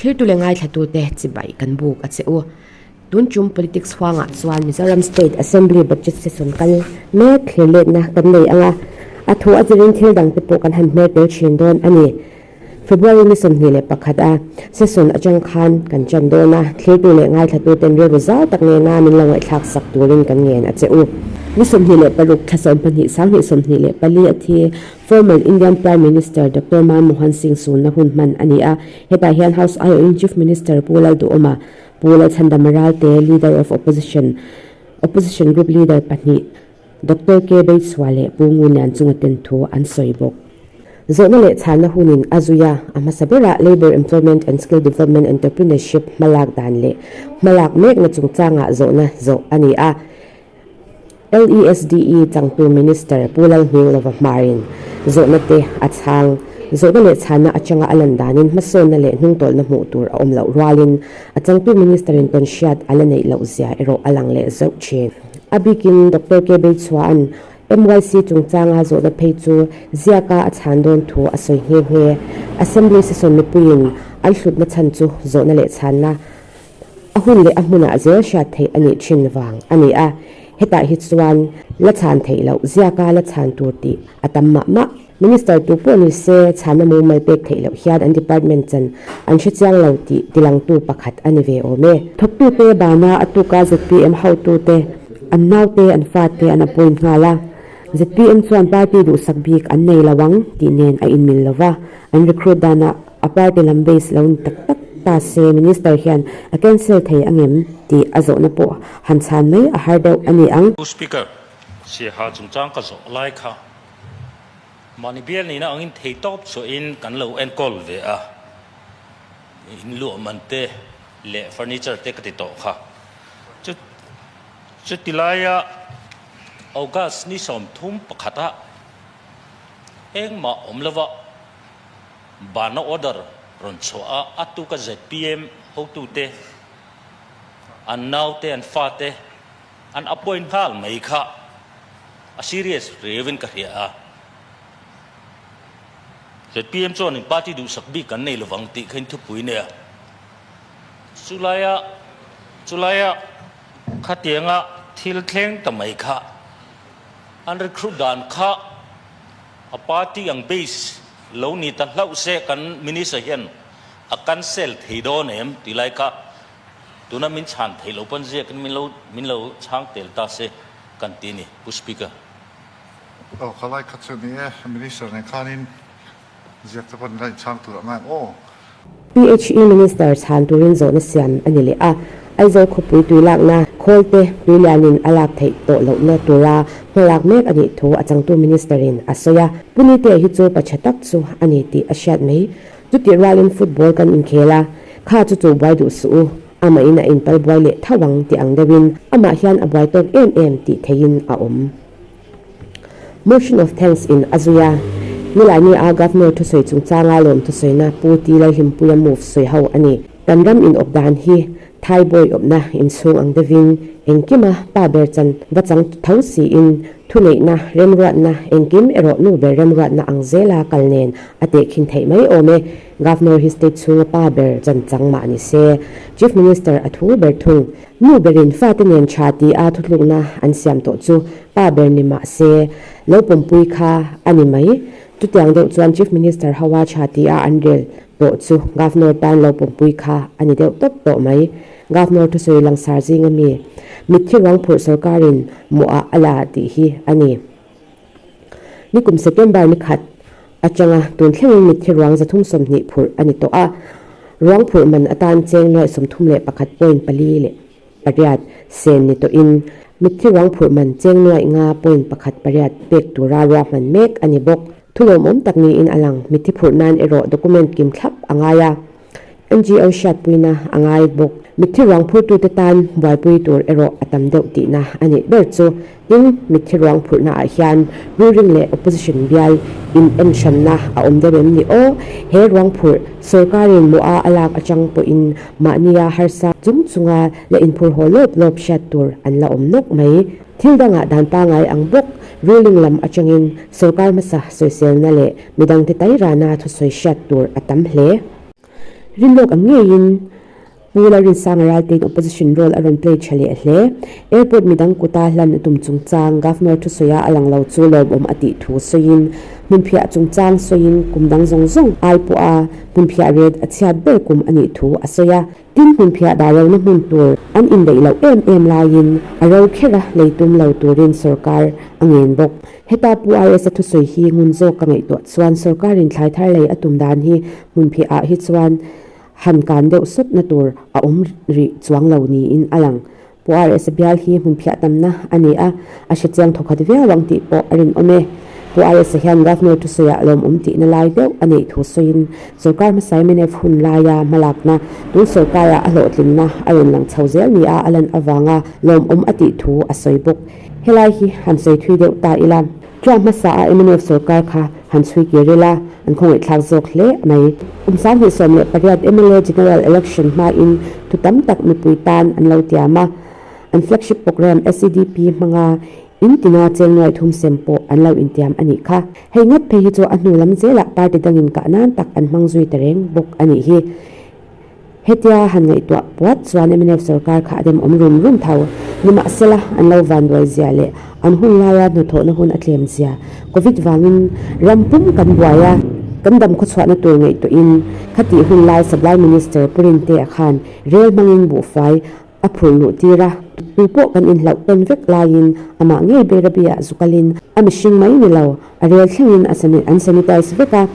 Thlirtu leh ngaithlatute chibai kan buk a che u. Tun tum politics huangah chuan Mizoram State Assembly Budget Session kal mek thlir letna kan nei ang a, a thu a zirin thil dangte pawh kan han hmer tel thin dawn a ni. February ni 21 a session atang khan kan chan dawn a, thlirtu leh ngaithlatuten rilru zau tak nena min lo ngaihthlak sak turin kan ngen a che u. Ni 26 thla 12 sanghnih 24 a thi former Indian Prime Minister Doctor Manmohan Singh sunna hun hman a ni a, hetah hian House aiawhin Chief Minister Pu Lalduhawma, Pu Lalchhandama Ralte, Leader of Opposition, Opposition Group Leader pahnih, Doctor K. Beichhua leh Pu Ngunlian chunga ten thu an sawi bawk. Zawhna leh chhanna hunin a zui a, a hmasa berah Labour Employment and Skill Development Entrepreneurship hmalak dan leh hmalak mekna chungchangah zawhna zawh a ni a. LESDE changtu Minister Pu Lalhminglova hmarin zawhna te a chhang. Zawhna leh chhanna atanga a lan danin hmasawnna leh hnungtawlhna hmuh tur a awm loh rualin a changtu Minister-in tawnhriat a la neih loh zia erawh a lang leh zauh thin. A bikin Doctor K. Beichhua'n MYC chungchanga zawhna phei chu ziaka a chhan dawn thu a sawi nghe nghe. Assembly session mipuiin an hlutna chhan chu zawhna leh chhanna a hun leh a hmunah zel hriat theih a nih thin vang a ni a. Hetah hi chuan la chhan theih loh ziaka la chhan tur tih a tam mah mah. Minister tu pawh ni se chhanna mumal pek theih loh hian an department chan an hre chiang lo tih tilangtu pakhat a ni ve awm e. Thawktute bana a tuka zpm hotute an naute an fate an appoint nghal a, zpm chuan party duhsak bik an nei lo ang tih nen a inmil lo va, an recruit danah a party lam base lo ni tak tak ta se minister hian a cancel thei angem tih a zawhna pawh han chhan mai a har deuh a ni ang. Pu Speaker, Siaha chungchang ka zawh lai kha Mahni bial nihna angin thei tawp chhuahin kan lo enkawl ve a, in luah man te leh furniture te ka ti tawh kha. Chu chuti laia August ni 31 ah engmah awm lova bana order rawn chhuah a, a tuka zpm hotute an naute an fate An appoint nghal mai kha a serious riauin ka hria a. Zpm chuan in party duhsak bik kan nei lovang tih kha in thupui nei a. Chulaia chulaia khatianga thil thleng ta mai kha an recruit dan kha a party ang base lo ni ta hlauh se kan minister hian a cancel thei dawn em tih lai kha Tuna min chhan theih loh pawn ziakin min lo min lo chhang tel ta se kan ti a ni, Pu Speaker. Aw ka lai kha chu ni e, Minister nen khanin ziak te pawn la inchhang tur ang ang aw. PHE Minister chhan turin zawhna siam a ni leh a, Aizawl khawpui tui lakna khawl te tui lianin a lak theih tawh lohna tura hmalak mek a nih thu a changtu Minister-in a sawi a. Pu Nite hi chu pa tha tak chu a ni tih a hriat mai. Chutih rualin football kan inkhel a, kha chu chu buai duh suh u, amahin a inpal buai leh tho ang tih ang deuhin amah hian a buai tawk em em tih theihin a awm. Motion of thanks in a zui a, Nilaini a Governor thusawi chungchanga lawm thusawina Pu T Lalhimpuia move sawi ho a ni. Kan ram in awp dan hi Thai bawi awpna inchhung ang deuhin engkima pa ber chan va chang tho siin thuneihna, remruatna engkim erawh nu ber remruatna ang zela kal nen a tehkhin theih mai awm e. Governor hi state chhunga pa ber chan chang mah ni se, Chief Minister a thu ber thung. Nu berin fate nen tha tia thutlukna an siam tawh chu pa ber ni mah se, lo pawmpui kha a ni mai. Chutiang deuh chuan Chief Minister hoa tha tia an rel Tawh chu Governor tan lo pumpui kha a ni deuh tawp tawh mai. Governor thusawi langsar zinga mi, mitthi ruang phurh sorkarin mawhah a la tih hi a ni. Nikum September ni khat atanga tun thlengin mitthi ruang 320 phurh a ni tawh a, ruang phurh man atan cheng nuaih 31 point pali leh pariat sen ni tawhin mitthi ruang phurh man cheng nuaih nga point pakhat pariat pek tura ruahman mek a ni bawk. Thu lawmawm tak niin a lang. Mitthi phurh nan erawh document kim thlap a ngai a, NGO hriatpuina a ngai bawk. Mitthi ruang phurtute tan buaipui tur erawh a tam deuh tihna a nih ber chu. Tin, mitthi ruang phurhnaah hian ruling leh opposition bial in en hranna a awm deuh em ni aw? He ruang phurh sorkarin mawha a lak atang pawhin mahnia harsa chung chunga la inphur haw lawp lawp hriat tur an la awm nawk mai. Thil dangah dan pangai ang bawk, ruling lam atangin sorkar hmasa sawiselna leh midangte tai rana thusawi hriat tur a tam hle. Rinlawk ang ngeiin Pu Lalrinsanga Raltein opposition role a rawn play tha leh hle. Airport midang kuta hlan a tum chungchang Governor thusawiah a lang lo chu lawmawm a tih thu sawiin hmunphiah chungchang sawiin kum dang zawng zawng ai pawha hmunphiah ret a chhiat ber kum a nih thu a sawi a. Tin hmunphiah dah lohna hmun tur an indaih loh em em laiin a ro kher a lei tum lo turin sorkar a ngen bawk. Heta Pu RS-a thusawi hi ngun zawk ka ngaihtuah chuan sorkarin thlai thar lei a tum dan hi hmunphiah ah hi chuan han kan deuh sawtna tur a awm rih chuang lo niin a lang. Pu RS-a bial hi hmunphiah tamna a ni a, a hrechiang thawkhat viau ang tih pawh a rinawm e. Pu RS-a hian Governor thusawiah lawmawm tihna lai deuh a neih thu sawiin sorkar hmasa mnf hun laia hmalakna tun sorkarah a hlawhtlinna a rawn lang chho zel nia a lan avanga lawmawm a tih thu a sawi bawk. Helai hi han sawi thui deuh ta ila. Ṭuah hmasa a mnf sorkar kha han chhui kir ila, an khawngaihthlak zawk hle mai. Kum 2018 mla General Election hmain thu tam tak mipui tan an lo tiam a, an flagship programme SEDP hmanga in tina cheng nuai thum sem pawh an lo intiam a nih kha. Hei ngawt phei hi chu a hnu lam zelah party dangin kah nan tak an hmang zui ta reng bawk a nih hi. Hetia han ngaihtuah puat chuan mnf sorkar kha a demawm rum rum tho. Nimahsela, an lo vanduai zia leh an hun laia hnathawhna hun a tlem zia. Covid vangin ram pum kan buai a, kan dam khawchhuahna tur ngaihtuahin khatih hun lai Supply Minister Pu Rintea khan rel hmangin buhfai a phurh luh tir a, tu pawh kan inhlauh tawn vek laiin amah ngei Bairabi-ah zukalin a mihring mai ni lo, a rel thlengin an sanitize vek a.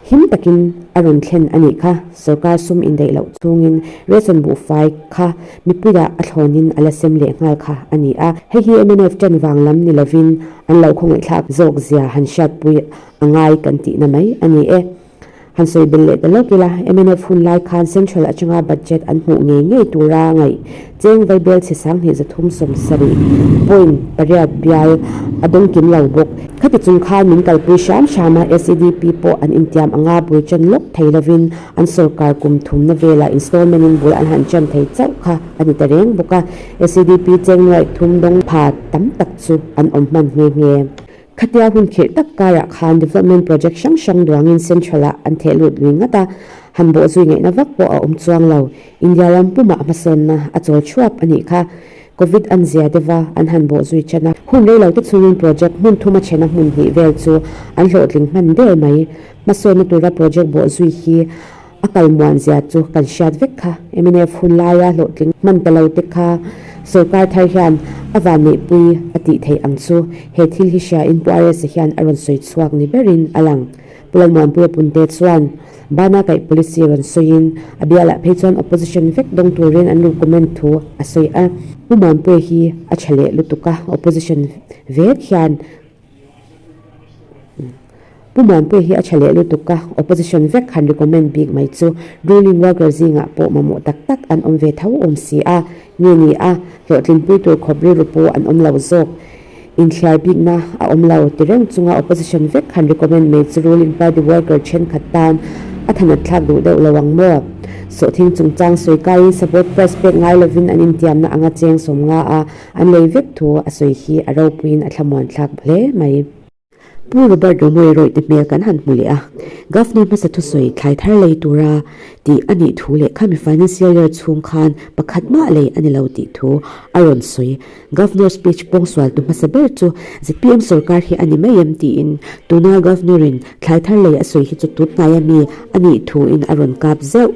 Him takin a rawn thlen a nih kha. Sorkar sum indaih loh chungin ration buhfai kha mipuiah a thlawnin a la sem leh nghal kha a ni a. Hei hi mnf ṭan vang lam ni lovin an lo khawngaihthlak zawk zia han hriatpui a ngai kan tihna mai a ni e. Han sawi belh leh ta lawk ila, mnf hun lai khan Central atanga budget an hmuh ngei ngei tura ngaih cheng vaibel chhe 2770 point pariat bial a dawng kim lo bawk. Khati chung khan min kalpui hram hram a, SEDP pawh an intiam anga bul chan lawk thei lovin an sorkar kum thumna velah installment in bul an han chan thei chauh kha a ni ta reng bawk a, SEDP cheng nuaih thum dawng pha tam tak chu an awm hman nghe nghe. Khatia hun khirh tak karah khan development project hrang hrang duangin Central ah an theh lut lui ngat a, han bawh zui ngaihna vak pawh a awm chuang lo. India ram pumah hmasawnna a chawl thuap a nih kha. Covid an zia deuh a, an han bawh zui ṭan a. Hun rei lo te chungin project hmun thuma chhena hmun hnih vel chu an hlawhtling hman der mai. Hmasawnna tura project bawh zui hi a kal muan zia chu kan hriat vek kha. Mnf hun laia hlawhtling hman ta lo te kha sorkar thar hian a vanneihpui a tih theih ang chu. He thil hi hriain Pu RS-a hian a rawn sawi chhuak ni berin a lang. Pu Lalmuanpuia Punte chuan Bana kaih policy rawn sawiin a bialah phei chuan opposition vek dawng turin an recommend thu a sawi a. Pu Muanpuia hi a tha leh lutuk a, opposition vek hian Pu Muanpuia hi a tha leh lutuk a, opposition vek han recommend bik mai chu ruling worker zingah pawh mamawh tak tak an awm ve tho awm si a, nge ni a, hlawhtlinpui tur khawp rilru pawh an awm lo zawk. Inthliar bikna a awm lo ti reng chunga opposition vek han recommend mai chu ruling party worker thenkhat tan a thanat thlak duh deuh lo ang maw? Sawhthing chungchang sawi kaiin support price pek ngai lovin an intiamna anga cheng sawm nga a an lei vek thu a sawi hi a ropuiin a thlamuan thlak hle mai. Pu Robert Romawia rawih te hmel kan han hmu leh a, Governor hmasa thusawi thlai thar lei tura tih a nih thu leh khami financial year chhung khan pakhat mah lei a ni lo tih thu a rawn sawi. Governor speech pawngsual tu hmasa ber chu zpm sorkar hi a ni mai em tiin tuna Governor in thlai thar lei a sawi hi chu tun hnaia mi a nih thu in a rawn kap zeuh.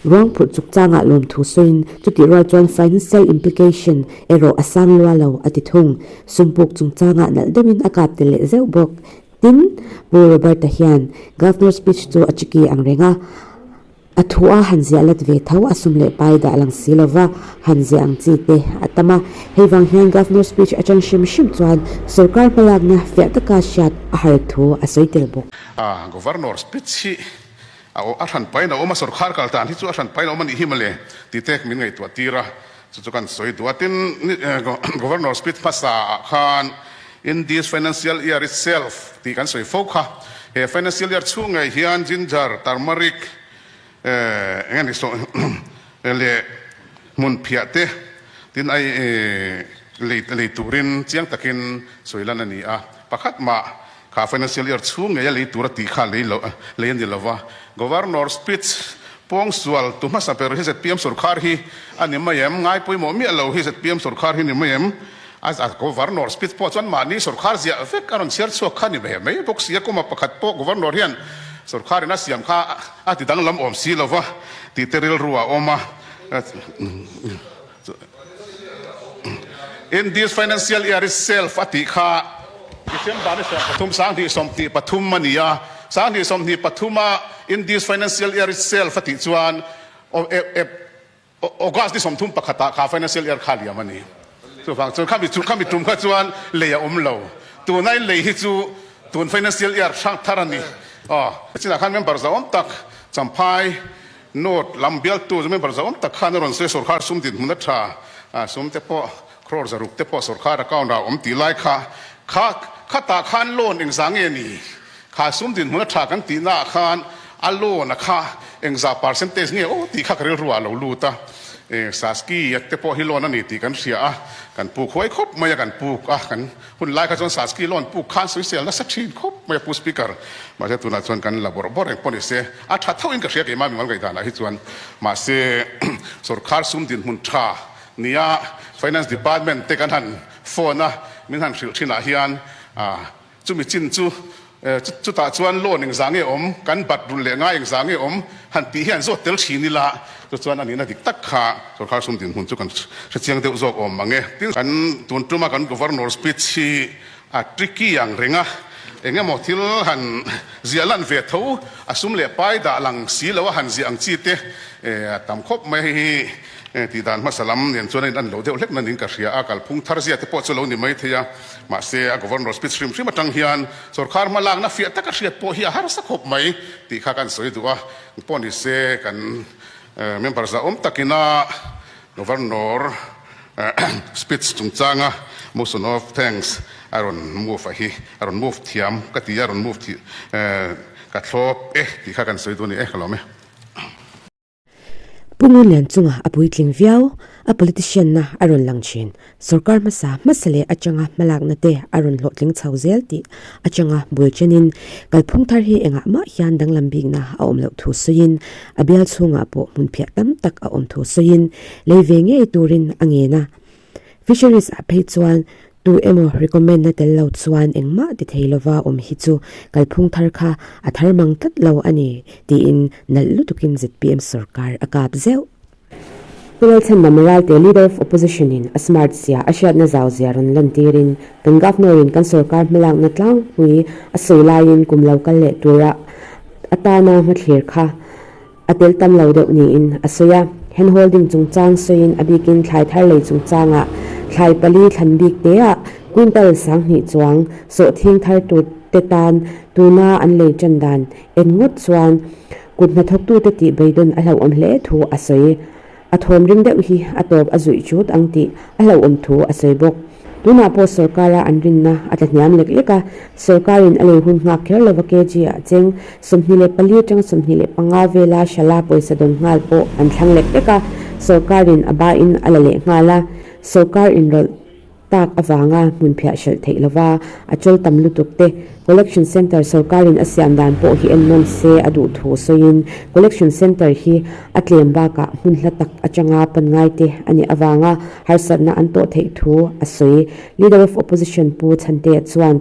Ruang phurh chuk changah lawmthu sawiin chutih rual chuan financial implication erawh a sang lua lo a ti thung. Sumpuk chungchangah nalh deuhin a kap tel leh zeuh bawk. Tin, Pu Robert-a hian Governor speech chu a chiki ang reng a, a thu a han ziah let ve tho a sum leh pai dah lang si lova han ziah ang chi te a tam a. Hei vang hian Governor speech atang hrim hrim chuan sorkar hmalakna fiah taka hriat a har thu a sawi tel bawk. A Governor speech hi A aw a hran pain a awm a, sawrkhar kal tan hi chu a hran pain a awm a nih hi mawle tih te min ngaihtuah tir a, chu chu kan sawi duh a. Tin, Governor speech hmasa ah khan in this financial year itself tih kan sawi fo kha, he financial year chhung ngei hian ginger, turmeric, eng nge ni saw leh hmunphiah te tin ai lei lei turin chiang takin sawi lan a ni a, pakhat mah Kha financial year chhung ngei a lei tur a tih kha lei lo lei a ni lo va. Governor speech Pawngsual tu hmasa ber hi zpm sorkar hi a ni mai em? Ngai pawimawh miah lo hi zpm sorkar hi ni mai em? A Governor speech pawh chuan mahni sorkar ziah vek a rawn chhiar chhuak kha ni ve mai bawk si a, kuma pakhat pawh Governor hian sorkarin a siam kha a ti danglam awm si lo va tih te rilru a awm a. In this financial year itself a tih kha December ni 13 2023 a ni a, 2023 a in this financial year itself a tih chuan August ni 31 ah kha financial year kha liam a ni. Chuvang chuan khami chu khami tum kha chuan lei a awm lo. Tuna in lei hi chu tun financial year hrang thar a ni. Aw chinah khan member zauhawm tak Champhai North lam bialtu chu member zauhawm tak khan a rawn sawi sorkar sum dinhmun a tha a, sum te pawh crore zaruk te pawh sorkar account ah a awm tih lai kha kha khatah khan loan engzah nge ni? Kha sum dinhmun a tha kan tihna ah khan a loan a kha engzah percentage nge aw tih kha ka rilru ah a lo lut a, e Saski te pawh hi loan a ni tih kan hria a, kan puk huai khawp mai a, kan puk a, kan hun lai kha chuan Saski loan puk khan sawisel nasa thin khawp mai a Pu Speaker, mahse tunah chuan kan la bawrh bawrh reng pawh ni se, a tha tho in ka hria keimah mimal ngaihdan ah hi chuan, mahse sorkar sum dinhmun tha nia Finance Department te kan han phone a min han hrilh thin ah hian ah Chumi chin chu chutah chuan loan engzah nge awm, kan bat rulh leh ngai engzah nge awm han tih hian zawt tel thin ila, chu chuan a nihna dik tak kha sorkar sum dinhmun chu kan hrechiang deuh zawk awm mang e. Tin, kan tun tuma kan Governor speech hi a tricky ang reng a, eng emaw thil han ziah lan ve tho, a sum leh pai dah lang si lo a han ziah ang chi te a tam khawp mai hei hi. Tih dan hmasa lam nen chuan a in an lo deuh hlek na niin ka hria a, kalphung thar zia te pawh chu lo ni mai thei a, mahse a Governor speech hrim hrim atang hian sorkar hma lakna fiah taka hriat pawh hi a harsa khawp mai tih kha kan sawi duh a, pawh ni se kan member zahawm takina Governor speech chungchanga motion of thanks a rawn move a hi a rawn move thiam ka ti a, a rawn move ka thlawp e tih kha kan sawi duh a ni e ka lawm e. Pu Ngunlian chunga a puitling viau, a politician na a rawn lang thin. Sorkar hmasa hmasa leh atanga hmalakna te a rawn hlawhtling chho zel tih atanga bul chenin kalphung thar hi engah mah hian danglam bikna a awm loh thu sawiin a bial chhungah pawh hmunphiah tam tak a awm thu sawiin lei ve ngei turin a ngen a. Fisheries ah phei chuan tu emaw recommend na tel lo chuan engmah ti thei lova awm hi chu kalphung thar kha a thar mang tlat lo a ni tiin nalh lutukin zpm sorkar a kap zeuh. Pu Lalchhandam Ralte Leader of Opposition in a smart zia a hriatna zau zia rawn lantirin kan Governor in kan sorkar hmalakna tlangpui a sawi laiin kum lo kal leh tura atana hmathlir kha A tel tam lo deuh niin a sawi a. Hand holding chungchang sawiin a bikin thlai thar lei chungchangah thlai pali thlan bik teah quintal 2000 chuang sawhthing thar tur te tan tuna an lei tan dan en ngawt chuan kut hnathawktute tih beidawn a hlauhawm hle thu a sawi. A thawm ring deuh hi a tawp a zuih chut ang tih a hlauhawm thu a sawi bawk. Tunah pawh sorkara an rinna a tla hniam lek lek a, sorkarin a lei hun nghak kher lova kg ah cheng 24 atanga 25 vela hrala pawisa dawn nghal pawh an thlang lek lek a, sorkarin a bain a la leh nghal a, sorkar inrawlh tak avanga hmunphiah hralh theih lova a chawl tam lutuk te Collection Centre sorkarin a siam dan pawh hi ennawn se a duh thu sawiin Collection Centre hi a tlem bakah hmun hla tak atanga pan ngai te a nih avanga harsatna an tawh theih thu a sawi. Leader of Opposition Pu Chhantea chuan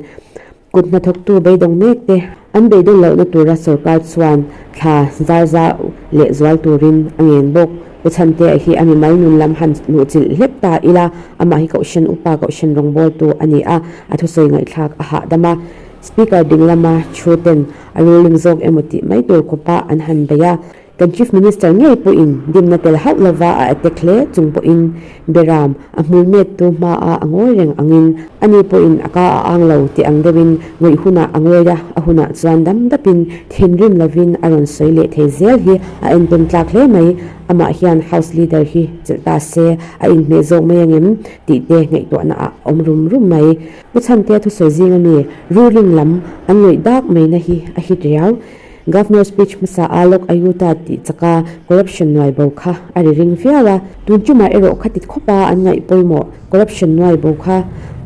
Kut hnathawktu beidawng mek te an beidawn lohna tura sorkar chuan thla zar zau leh zual turin a ngen bawk. Pu Chhantea hi a mimal nun lam han luhchilh hlek ta ila, amah hi Kohhran upa Kohhran rawngbawltu a ni a, a thusawi ngaihthlak a hahdam a. Speaker ding lama thu ten a ruling zawk emaw tih mai tur khawpa an han bei a. Kan Chief Minister ngei pawhin dimna tel hauh lova a attack hle chung pawhin Beram a hmul mettu hmaah a ngawi reng angin ani pawhin a ka a ang lo tih ang deuhin ngawih hunah a ngawi a, a hunah chuan dam dapin thinrim lovin a rawn sawi leh thei zel hi a entawn tlak hle mai. Amah hian House Leader hi chelh ta se a inhmeh zawk mai angem tih te ngaihtuahna ah a awm rum rum mai. Pu Chhantea thusawi zinga mi ruling lam an ngawih dak maina hi a hit riau. Governor speech hmasa a Lok Ayuta tih chaka corruption nuai bo kha a ri ring viau a, tun tumah erawh kha ti khawp a an ngaih pawimawh corruption nuai bo kha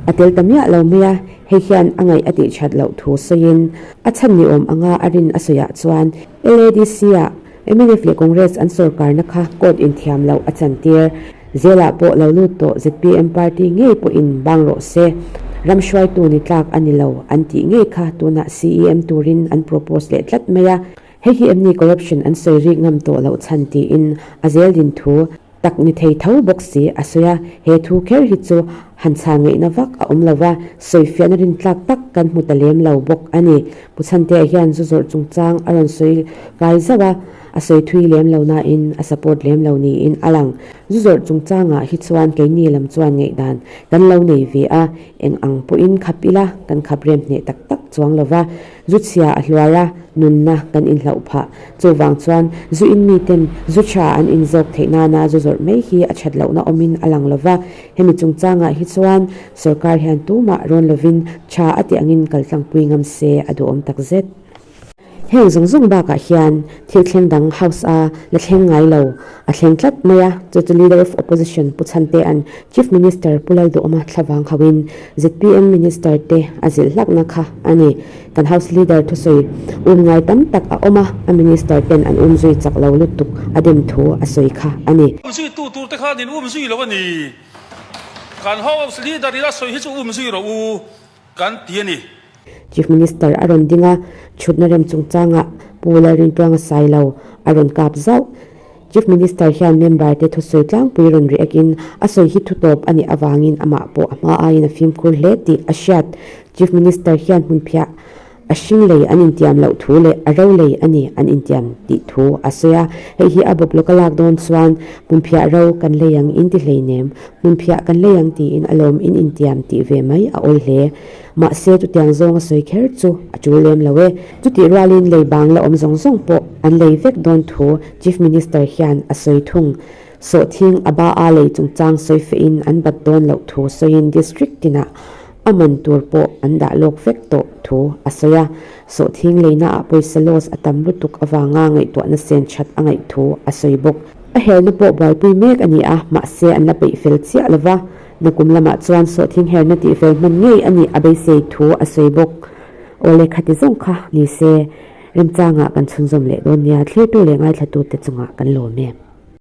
a tel ta miah lo mai a, hei hian a ngaih a tih that loh thu sawiin a chhan ni awm anga a rin a sawiah chuan LADC ah. Mnf leh Congress an sorkarna kha court in thiam loh a chantir. Zelah pawh lo lut tawh zpm party ngei pawhin bang rawh se, ram hruaitu ni tlak a ni lo an tih ngei kha tunah CEM turin an propose leh tlat mai a. Hei hi em ni corruption an sawi rik ngam tawh loh chhan tiin a zel din thu tak ni thei tho bawk si a sawi a, he thu kher hi chu han chhan ngaihna vak a awm lo va, sawifiahna rintlak tak kan hmu ta lem lo bawk a ni. Pu Chhantea hian zu zawrh chungchang a rawn sawi kai zauh a, a sawi thui lem lo nain a support lem lo niin a lang. Zu zawrh chungchangah hi chuan keini lam chuan ngaihdan kan lo nei ve a, eng ang pawhin khap ila kan khap rem hneh tak tak chuang lo va. Zu chhia a hluar a, nunna kan inhlauh phah. Chuvang chuan zu in miten zu tha an inzawk theih nana zu zawrh mai hi a that lohna awmin a lang lo va. Hemi chungchangah hi chuan sorkar hian tumah rawn lovin tha a tih angin kaltlangpui ngam se a duhawm takzet. Heng zawng zawng bakah hian thil thleng dang House a la thleng ngai lo a thleng tlat mai a, chu chu Leader of Opposition Pu Chhantea'n Chief Minister Pu Lalduhawma thlavang hauhin zpm Minister te a zilh hlakna kha a ni. Kan House Leader thusawi um ngai tam tak a awm a, a Minister ten an um zui chak lo lutuk a dem thu a sawi kha a ni. Um zui tu tur te khan in um zui lo a ni. Kan House Leader in a sawi hi chu um zui rawh u kan ti a ni. Chief Minister a rawn ding a, chhutna rem chungchangah Pu Lalrintuanga Sailo a rawn kap zauh. Chief Minister hian member te thusawi tlangpui rawn react in a sawi hi thutawp a nih avangin amah pawh a hma aiin a fimkhur hle tih a hriat. Chief Minister hian hmunphiah a hring lei an intiam loh thu leh a ro lei a ni an intiam tih thu a sawi a. Hei hi a bawp lawka lak dawn chuan hmunphiah ro kan lei ang in ti hleinem, hmunphiah kan lei ang tiin a lawm in intiam tih ve mai a awl hle. Mahse chutiang zawnga sawi kher chu a tul lem lo e. Chutih rualin lei bang la awm zawng zawng pawh an lei vek dawn thu Chief Minister hian a sawi thung. Sawhthing a ba a lei chungchang sawi fehin an bat dawn loh thu sawiin District tinah a man tur pawh an dah lawk vek tawh thu a sawi a. Sawhthing leinaah pawisa loss a tam lutuk avanga ngaihtuahna sen that a ngaih thu a sawi bawk. A helna pawh buaipui mek a ni a, mahse an la peih fel chiah lova. Nakum lamah chuan sawhthing herna tihfel hman ngei a nih a beisei thu a sawi bawk. Awle khati zawng kha ni se, remchangah kan chhunzawm leh dawn nia, thlirtu leh ngaithlatute chungah kan lawm e.